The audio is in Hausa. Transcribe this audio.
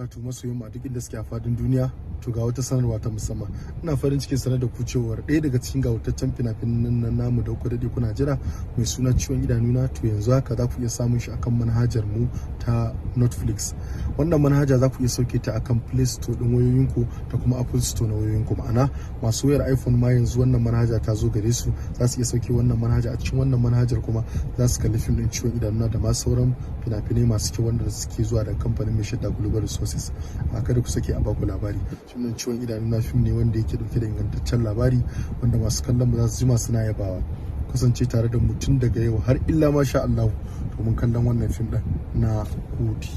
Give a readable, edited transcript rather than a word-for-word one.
Barakatu masoyan mu a duk inda suke a fadin duniya. To, ga wata sanarwa ta musamman. Ina farin cikin sanar da ku cewar ɗaya daga cikin gawurtaccen fina-finan nan namu da kuka daɗe kuna jira, mai suna Ciwon Idanuna, to yanzu haka za ku iya samun shi akan manhajar mu ta Netflix. Wannan manhaja za ku iya sauke ta akan Play Store ɗin wayoyinku da kuma Apple Store na wayoyinku. Ma'ana, masu wayar iPhone ma yanzu wannan manhaja ta zo gare su, za su iya sauke wannan manhaja. A cikin wannan manhajar kuma za su kalli fim ɗin Ciwon Idanuna da ma sauran fina-finai masu kyau wanda suke zuwa daga kamfanin Mai Shadda Global Resources. A kada ku sake a baku labari. Fim ɗin Ciwon Idanuna fim ne wanda yake dauke da ingantaccen labari wanda masu kallon mu za su jima suna yabawa. Kasance tare da mu tun daga yau har illa masha Allah domin kallon wannan fim ɗin. Na gode.